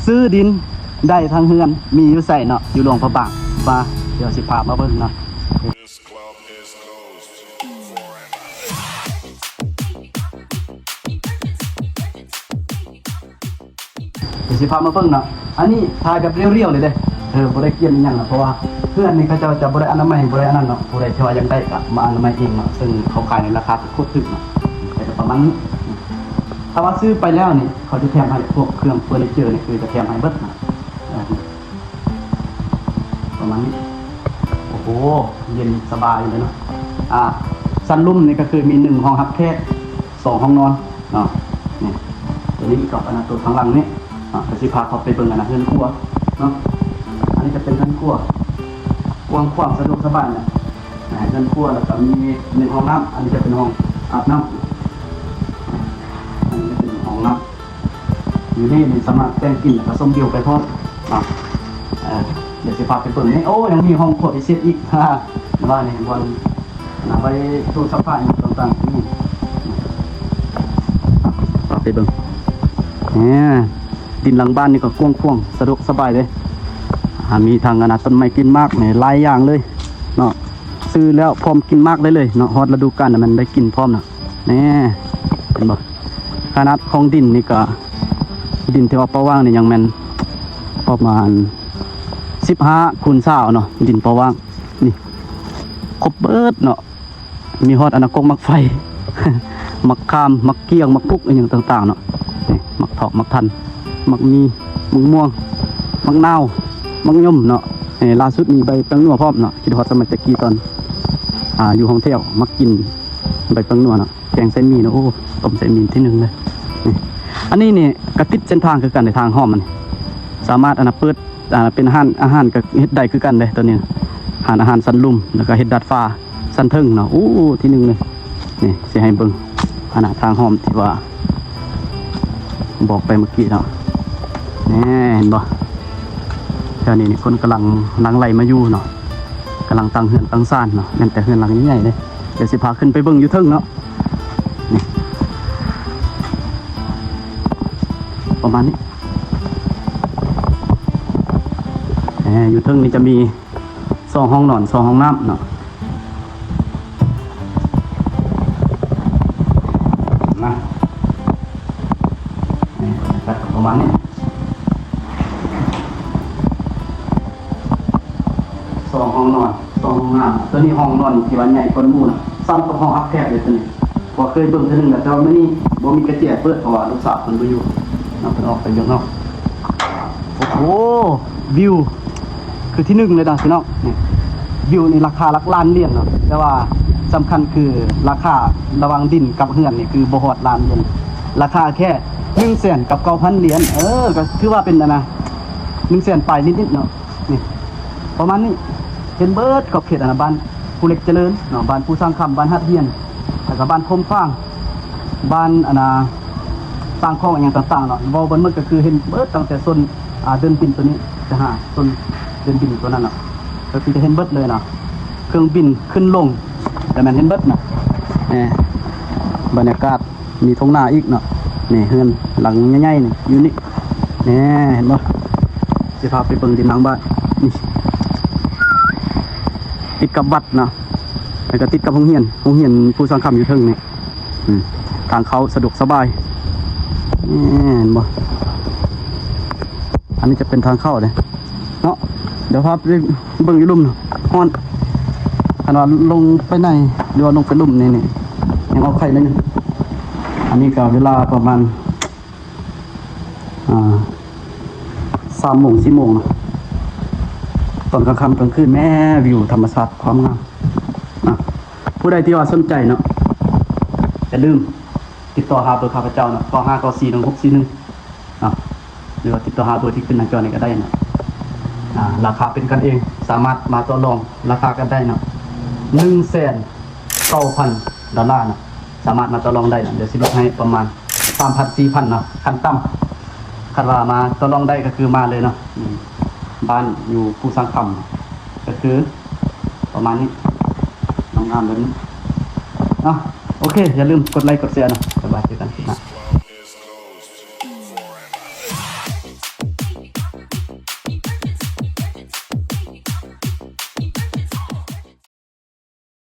ຊື້ດິນໄດ້ທັງເຮືອນ ມີຢູ່ໃສເນາະ? ຢູ່ຫຼວງພະບາງ. ມາ ດຽວຊິພາມາເບິ່ງເນາະ. ດຽວຊິພາມາເບິ່ງເນາະ. ອັນນີ້ຖ່າຍແບບລຽວໆເລີຍເດ້. ເອີ ບໍ່ໄດ້ກຽມອີ່ຫຍັງນະ ເພາະວ່າເຮືອນນີ້ເຂົາເຈົ້າຈະບໍ່ໄດ້ອະນາໄມ ບໍ່ໄດ້ອັນນັ້ນເນາະ. ຜູ້ໃດທີ່ວ່າຢາກໄດ້ກໍມາອະນາໄມເອງເນາະ. ເຊິ່ງເຂົາຂາຍໃນລາຄາທີ່ໂຄດຖືກເນາະ. ແຕ່ກໍປະມານນີ້. ຖ້າວ່າຊື້ໄປແລ້ວນີ້ ເຂົາຈະແຖມໃຫ້ພວກເຄື່ອງເຟີນີເຈີນີ້ ຄືຈະແຖມໃຫ້ເບິດນະ. ເອີ ປະມານນີ້. ໂອ້ໂຫ ເຢັນສະບາຍເລີຍເນາະ. ອ່າ ຊັ້ນລຸ່ມນີ້ກໍຄືມີໜຶ່ງຫ້ອງຮັບແຂກ ສອງຫ້ອງນອນເນາະ. ນີ້ ຕົວນີ້ກໍອັນນັ້ນ ຕົວທາງຫຼັງນີ້ເນາະ ກໍຊິພາເຂົ້າໄປເບິ່ງອັນນັ້ນ ເຮືອນຄົວເນາະ. ອັນນີ້ຈະເປັນເຮືອນຄົວ ກວ້າງຂວາງສະດວກສະບາຍນະ. ອ່າ ເຮືອນຄົວ ແລ້ວກໍມີໜຶ່ງຫ້ອງນ້ຳ. ອັນນີ້ຈະເປັນຫ້ອງອາບນ້ຳ. ອັນນີ້ຈະເປັນຫ້ອງນ້ຳ. ຢູ່ນີ້ນີ້ສາມາດແຕ່ງກິນ ແລ້ວກໍຊົມວິວໄປພ້ອມເນາະ. ເອີ ດຽວຊິພາໄປເບິ່ງນີ້. ໂອ້ ຍັງມີຫ້ອງຄົວພິເສດອີກ. ວ່ານີ້ບ່ອນ ນຳໄວ້ຕູ້ຊັກຜ້າຫຍັງຕ່າງໆ ນີ້ ໄປເບິ່ງ. ແໝ ດິນຫຼັງບ້ານນີ້ກໍກວ້າງຂວາງ ສະດວກສະບາຍເດ້. ອ່າ ມີທັງອັນນະ ຕົ້ນໄມ້ກິນໝາກນີ້ ຫຼາຍຢ່າງເລີຍເນາະ. ຊື້ແລ້ວພ້ອມກິນໝາກໄດ້ເລີຍເນາະ. ຮອດລະດູການແລ້ວມັນໄດ້ກິນພ້ອມນະ. ແໝ ເຫັນບໍ່? ຂະໜາດຂອງດິນນີ້ກໍ ດິນທີ່ວ່າປະຫວ່າງນີ້ຍັງແມ່ນປະມານສິບຫ້າຄູນຊາວເນາະ ດິນປະຫວ່າງ. ນີ້ ຄົບເບິດເນາະ. ມີຮອດອັນນະ ກົກໝາກໄຟ ໝາກຂາມ ໝາກກ້ຽງ ໝາກປຸກ ອີ່ຫຍັງຕ່າງໆເນາະ. ນີ້ ໝາກຖອກ ໝາກທັນ ໝາກມີ ໝາກມ່ວງ ໝາກນາວ ໝາກຍົມເນາະ. ນີ້ ລ່າສຸດມີໃບແປ້ງນົວພ້ອມເນາະ. ຄິດຮອດສະໄໝແຕ່ກີ້ຕອນ ອ່າ ຢູ່ຫ້ອງແຖວ ມັກກິນໃບແປ້ງນົວເນາະ ແກງໃສ່ໝີ່ເນາະ. ໂອ້ ຕົ້ມໃສ່ໝີ່ທີໜຶ່ງເລີຍ. ນີ້ ອັນນີ້ນີ້ກໍຕິດເສັ້ນທາງຄືກັນເດ້ ທາງຫ້ອມມັນ ສາມາດອັນນະ ເປີດ ອ່າ ເປັນຮ້ານອາຫານກໍເຮັດໄດ້ຄືກັນເດ້ ໂຕນີ້ ຮ້ານອາຫານຊັ້ນລຸ່ມ ແລ້ວກໍເຮັດດາດຟ້າຊັ້ນເທິງເນາະ. ໂອ້ ທີໜຶ່ງເລີຍ. ນີ້ ຊິໃຫ້ເບິ່ງອັນນະ ທາງຫ້ອມທີ່ວ່າບອກໄປເມື່ອກີ້ເນາະ. ແໜ່ ເຫັນບໍ່? ແຖວນີ້ນີ້ຄົນກຳລັງຫຼັ່ງໄຫຼມາຢູ່ເນາະ ກຳລັງຕັ້ງເຮືອນຕັ້ງຊານເນາະ. ແມ່ນແຕ່ເຮືອນຫຼັງໃຫຍ່ໆເດ້. ດຽວຊິພາຂຶ້ນໄປເບິ່ງຢູ່ເທິງເນາະ. ນີ້ ປະມານນີ້. ແໝ ຢູ່ເທິງນີ້ຈະມີສອງຫ້ອງນອນ ສອງຫ້ອງນ້ຳເນາະ. ນະ ນີ້ ບັນຍາກາດກໍປະມານນີ້. ສອງຫ້ອງນອນ ສອງຫ້ອງນ້ຳ. ຕົວນີ້ຫ້ອງນອນທີ່ວ່າໃຫຍ່ກວ່າໝູ່ນະ ສ່ຳກັບຫ້ອງຮັບແຂກເລີຍຕົວນີ້. ເພາະເຄີຍເບິ່ງເທື່ອໜຶ່ງແລ້ວ ແຕ່ວ່າມື້ນີ້ບໍ່ມີກະແຈເປີດ ເພາະວ່າລູກສາວເພິ່ນບໍ່ຢູ່ເນາະ ເພິ່ນອອກໄປວຽກນອກ. ໂອ້ໂຫ ວິວຄືທີໜຶ່ງເລີຍນະພີ່ນ້ອງ. ນີ້ ວິວນີ້ລາຄາຫຼັກລ້ານຫຼຽນເນາະ ແຕ່ວ່າສຳຄັນຄືລາຄາລະຫວ່າງດິນກັບເຮືອນນີ້ຄືບໍ່ຮອດລ້ານຫຼຽນ ລາຄາແຄ່ໜຶ່ງແສນກັບເກົ້າພັນຫຼຽນ. ເອີ ກໍຖືວ່າເປັນອັນນະ ໜຶ່ງແສນປາຍນິດໆເນາະ. ນີ້ ປະມານນີ້ ເຫັນເບິດຂອບເຂດອັນນະ ບ້ານພູເຫຼັກຈະເລີນເນາະ ບ້ານພູຊ້າງຄຳ ບ້ານຫາດຮຽນ ແລ້ວກໍບ້ານໂຄມຟາງ ບ້ານອັນນະ ຕ່າງຂອງອີ່ຫຍັງຕ່າງໆເນາະ. ເວົ້າເບິດໝົດກໍຄືເຫັນເບິດຕັ້ງແຕ່ໂຊນ ອ່າ ເດີ່ນບິນຕົວນີ້ໄປຫາໂຊນເດີ່ນບິນຕົວນັ້ນເນາະ ກໍຄືຈະເຫັນເບິດເລີຍເນາະ. ເຄື່ອງບິນຂຶ້ນລົງ ແຕ່ແມ່ນເຫັນເບິດນະ. ແໝ ບັນຍາກາດ ມີທົ່ງນາອີກເນາະ. ນີ້ເຮືອນຫຼັງໃຫຍ່ໆນີ້ຢູ່ນີ້. ແໜ່ ເຫັນບໍ່? ຊິພາໄປເບິ່ງດິນຫຼັງບ້ານນີ້ ຕິດກັບວັດເນາະ ແລ້ວກໍຕິດກັບໂຮງຮຽນ ໂຮງຮຽນພູຊ້າງຄຳຢູ່ເທິງນີ້. ອືມ ທາງເຂົ້າສະດວກສະບາຍ. ແໜ່ ເຫັນບໍ່? ອັນນີ້ຈະເປັນທາງເຂົ້າເດ້ເນາະ. ດຽວພາໄປເບິ່ງຢູ່ລຸ່ມເນາະ ຮ້ອນ. ຄັນວ່າລົງໄປໃນ ຫຼືວ່າລົງໄປລຸ່ມນີ້ ນີ້ຍັງອອກໄຂ່ໜ້ອຍໜຶ່ງ. ອັນນີ້ກໍເວລາປະມານ ອ່າ ສາມໂມງ ສີ່ໂມງເນາະ ຕອນກາງຄ່ຳກາງຄືນ. ແໝ ວິວທຳມະຊາດ ຄວາມງາມນະ. ຜູ້ໃດທີ່ວ່າສົນໃຈເນາະ ຢ່າລືມຕິດຕໍ່ຫາເບີຂ້າພະເຈົ້າເນາະ ເກົ້າຫ້າເກົ້າສີ່ໜຶ່ງຫົກສີ່ໜຶ່ງເນາະ ຫຼືວ່າຕິດຕໍ່ຫາເບີທີ່ຂຶ້ນໜ້າຈໍນີ້ກໍໄດ້ເນາະ. ອ່າ ລາຄາເປັນກັນເອງ ສາມາດມາຕໍ່ລອງລາຄາກັນໄດ້ເນາະ. ໜຶ່ງແສນເກົ້າພັນດອນລາເນາະ ສາມາດມາຕໍ່ລອງໄດ້ເນາະ. ດຽວຊິລົດໃຫ້ປະມານສາມພັນ ສີ່ພັນເນາະ ຂັ້ນຕ່ຳ. ຄັນວ່າມາຕໍ່ລອງໄດ້ກໍຄືມາເລີຍເນາະ. ອືມ ບ້ານຢູ່ພູຊ້າງຄຳ ກໍຄືປະມານນີ້ ງາມໆແບບນີ້ເນາະ. ໂອເຄ ຢ່າລືມກົດໄລກົດແຊເນາະ. ບາຍບາຍ ເຈີກັນຄລິບໜ້າ.